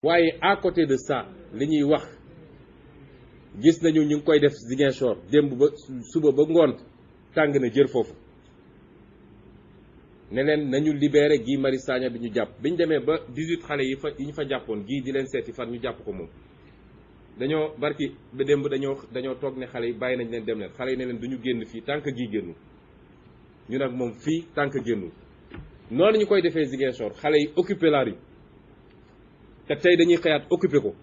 waaye à côté de ça li ñuy wax gis nañu ñu ngi koy def Ziguinchor démb ba suba ba ngoon tàng na jër foofu ne leen nañu libéré Guy Marius Sagna bi ñu jàpp bi ñu demee ba 18 xale yi ñu fa jàppoon Guy di leen seeti far ñu jàpp ko moom dañoo barki ba démb dañoo toog ne xale yi bàyyi nañ leen dem leen xale yi ne leen du ñu génn fii tant que Guy génnul ñu nag moom fii tant que génnul noonu ñu koy defee Ziguinchor xale yi occupé la rue te tey dañuy xëyaat occupé ko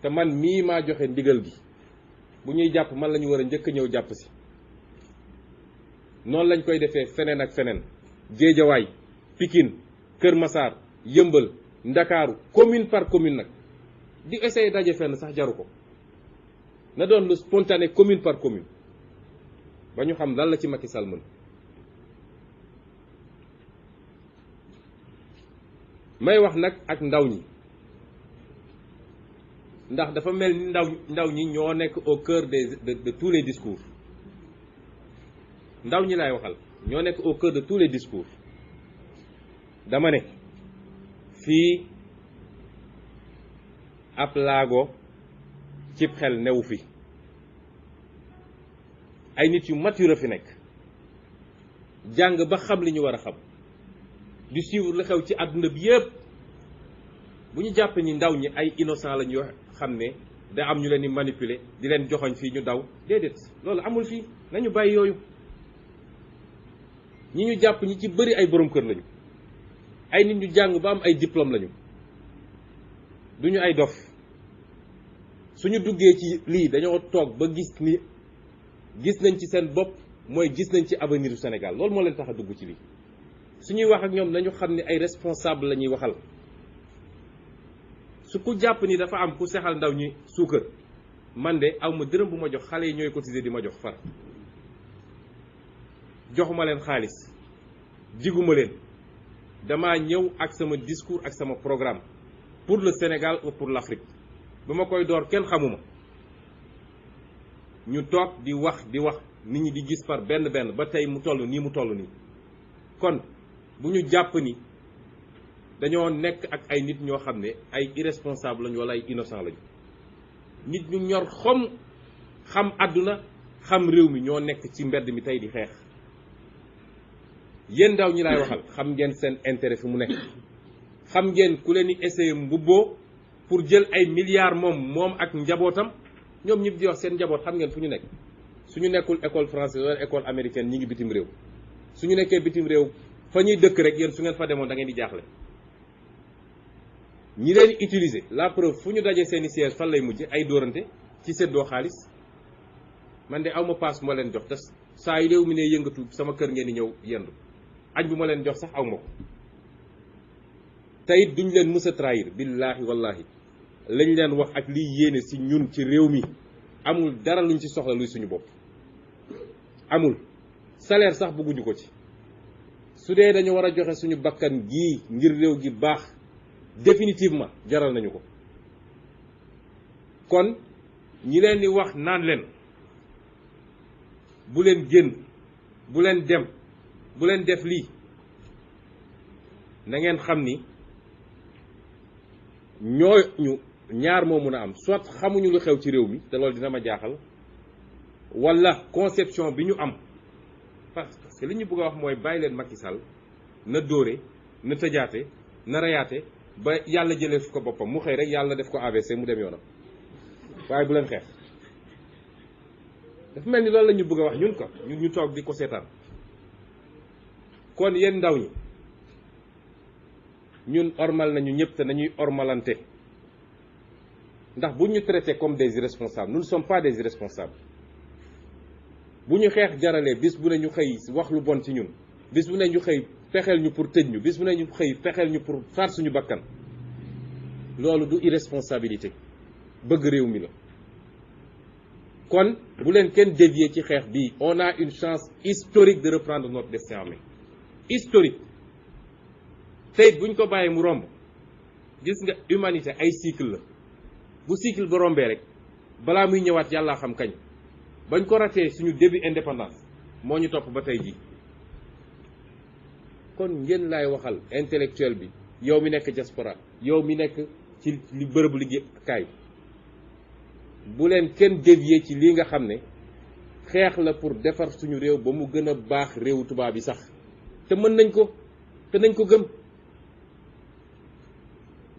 te man mii maa joxe ndigal gi bu ñuy jàpp man la ñu war a njëkk a ñëw jàpp si noonu lañ koy defee feneen ak feneen Géejawaay Pikine Kër Massar Yëmbal Ndakaaru commune par commune nag di essayer daje fenn sax jaru ko na doon lu spontané commune par commune ba ñu xam lan la ci Macky Sall mën may wax nag ak ndaw ñi ndax dafa mel ni ndaw ñi ñoo nekk au cœur de tous les discours ndaw ñi laay waxal ñoo nekk au cœur de tous les discours dama ne fii ab laago cib xel newu fi ay nit yu mature fi nekk jàng ba xam li ñu war a xam di suivre li xew ci àdduna bi yépp bu ñu jàpp ni ndaw ñi ay innocent lañ yoo xam ne da am ñu leen di manipuler di leen joxoñ fii ñu daw déedéet loolu amul fii nañu bàyyi yooyu ñi ñu jàpp ñi ci bëri ay borom kër lañu ay nit ñu jàng ba am ay diplôme lañu duñu ay dof suñu duggee ci lii dañoo toog ba gis nañ ci seen bopp mooy gis nañ ci avenir du Sénégal loolu moo leen tax a dugg ci lii suñuy wax ak ñoom nañu xam ne ay responsable la ñuy waxal su ku jàpp ni dafa am ku sexal ndaw ñi suukar man de aw ma dërëm bu ma jox xale yi ñooy cotiser di ma jox far joxuma leen xaalis jiguma leen dama ñëw ak sama discours ak sama programme pour le Sénégal ou pour l'Afrique ba ma koy door kenn xamuma ñu toog di wax nit ñi di gis par benn ba tey mu toll nii kon bu ñu jàpp ni dañoo nekk ak ay nit ñoo xam ne ay irresponsable lañu wala ay innocent lañu nit ñu ñor xam àdduna xam réew mi ñoo nekk ci mbedd mi tey di xeex yéen ndaw ñi laay waxal xam ngeen seen intérêt fi mu nekk xam ngeen ku leen di essayer mbubboo pour jël ay milliards moom ak njabootam ñoom ñëpp di wax seen njaboot xam ngeen fu ñu nekk suñu nekkul école française wala école américaine ñi ngi bitim réew suñu nekkee bitim réew fa ñuy dëkk rek yéen su ngeen fa demoon da ngeen di jaaxle ñi leen utiliser la preuve fu ñu dajee seeni siège fan lay mujj ay dóorante ci séddoo xaalis man de awma paas moo leen jox te saa yu réew mi ne yëngatu sama kër ngeen di ñëw yendu añ bu ma leen jox sax awma ko te it duñ leen mës a trahir billaahi wallahi lañ leen wax ak liy yéene ci ñun ci réew mi amul dara luñ ci soxla luy suñu bopp amul salaire sax bëgguñu ko ci su dee dañu war a joxe suñu bakkan gii ngir réew gi baax définitivement jaral nañu ko kon ñi leen di wax naan leen bu leen génn bu leen dem bu leen def lii na ngeen xam ni ñooñu ñaar moo mun a am soit xamuñu lu xew ci réew mi te loolu dina ma jaaxal walla conception bi ñu am parce que li ñu bëgg a wax mooy bàyyi leen Macky Sall na dóore na tëjaate na reyaate ba yàlla jëlee fu ko boppam mu xëy rek yàlla def ko AVC mu dem yoonam waaye bu leen xeex dafa mel ni loolu la ñu bëgg a wax ñun ko ñu toog di ko seetaan kon yéen ndaw ñi ñun ormal nañu ñëpp te nañuy ormalante ndax bu ñu traité comme des irresponsables nous ne sommes pas des irresponsables bu ñu xeex jaralee bis bu ne ñu xëy wax lu bon ci ñun bis bu ne ñu xëy fexeel ñu pour tëj ñu bis bu ne ñu xëy fexeel ñu pour faat suñu bakkan loolu du irresponsabilité bëgg réew mi la kon bu leen kenn dévier ci xeex bii on a une chance historique de reprendre notre destin en main historique tey buñ ko bàyyee mu romb gis nga humanité ay cycle la bu cycle ba rombee rek balaa muy ñëwaat yàllaa xam kañ bañ ko ratee suñu début indépendance moo ñu topp ba tey jii kon ngeen laay waxal intellectuel bi yow mi nekk diaspora yow mi nekk ci li bërëbu liggéeykaay bu leen kenn dévier ci lii nga xam ne xeex la pour defar suñu réew ba mu gën a baax réewu tubaab yi sax te mën nañ ko te nañ ko gëm.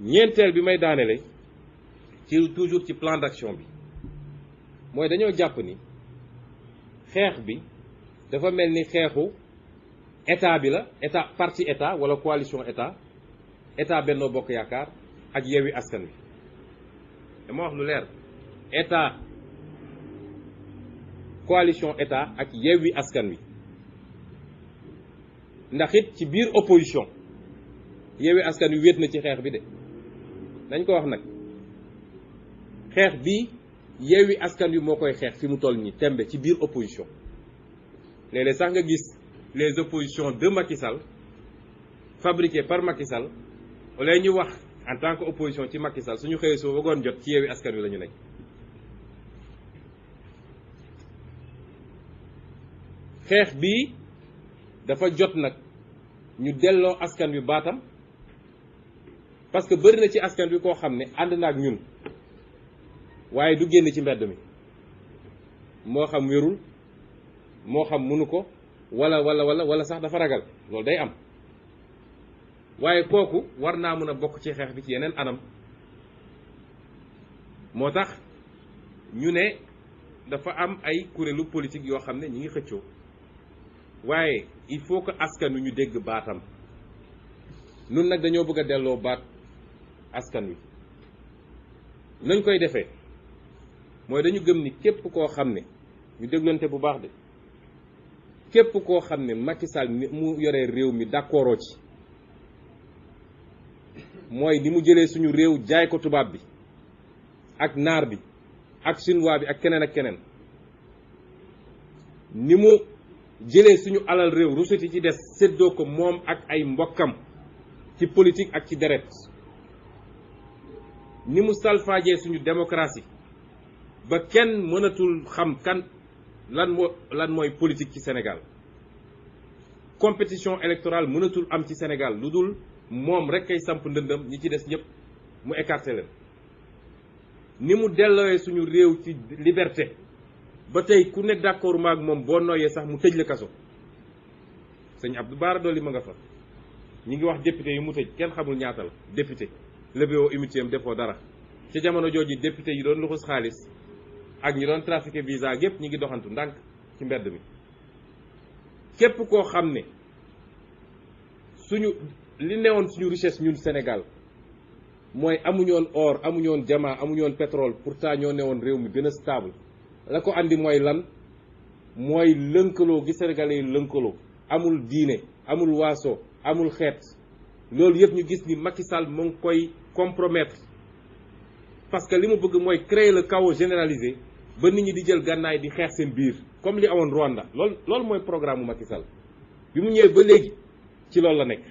ñeenteel bi may daanele ci toujours ci plan d'action bi mooy dañoo jàpp ni xeex bi dafa mel ni xeexu état bi la état parti état wala coalition état Benno Bokk Yaakaar ak Yewwi Askan Wi dama wax lu leer état coalition état ak Yewwi Askan Wi ndax it ci biir opposition Yewwi Askan Wi wéet na ci xeex bi de dañ ko wax nag xeex bi Yewwi Askan Wi moo koy xeex fi mu toll nii tembe ci biir opposition léeg-léeg sax nga gis les oppositions de Macky Sall fabriquées par Macky Sall wala ñu wax en tant que opposition ci Macky Sall suñu xëyee soo bëggoon jot ci Yewwi Askan Wi la ñu nekk. xeex bii dafa jot nag ñu delloo askan wi baatam parce que bëri na ci askan wi koo xam ne ànd na ak ñun waaye du génn ci mbedd mi moo xam wérul moo xam mënu ko wala sax dafa ragal loolu day am waaye kooku war naa mën a bokk ci xeex bi ci yeneen anam moo tax ñu ne dafa am ay kuréelu politique yoo xam ne ñi ngi xëccoo waaye il faut que askan wi ñu dégg baatam nun nag dañoo bëgg a delloo baat askan wi nañ koy defee mooy dañu gëm ni képp koo xam ne ñu déglante bu baax de képp koo xam ne Macky Sall ni mu yoree réew mi d'accordoo ci mooy ni mu jëlee suñu réew jaay ko tubaab bi ak naar bi ak chinois bi ak keneen ak keneen ni mu jëlee suñu alal réew rusuti ci des séddoo ko moom ak ay mbokkam ci politique ak ci deret ni mu salfaajee suñu démocratie ba kenn mënatul xam kan lan mooy politique ci Sénégal compétition électorale mënatul am ci Sénégal lu dul moom rek kay samp ndëndëm ñi ci des ñëpp mu écarté leen ni mu dellooyee suñu réew ci liberté ba tey ku ne d'accord maag moom boo nooyee sax mu tëj la kaso sëñ Abdou Bara Dolly ma nga fa ñi ngi wax député yu mu tëj kenn xamul ñaata la député lébéo immunité am defoo dara ca jamono jooju député yi doon luxus xaalis ak ñi doon trafiqué visa gépp ñi ngi doxantu ndànk ci mbedd mi képp koo xam ne suñu li newoon suñu richesse ñun Sénégal mooy amuñoon or amuñoon diamant amuñoon pétrole pourtant ñoo newoon réew mi gën a stable la ko andi mooy lan mooy lënkaloo gi Sénégalais yi lënkaloo amul diine amul waaso amul xeet loolu yëpp ñu gis ni Macky Sall mu ngi koy compromettre parce que li mu bëgg mooy créer le chaos généralisé ba nit ñi di jël gànnaay di xeex seen biir comme li awoon Rwanda loolu mooy programme mu Macky Sall bi mu ñëwee ba léegi ci loolu la nekk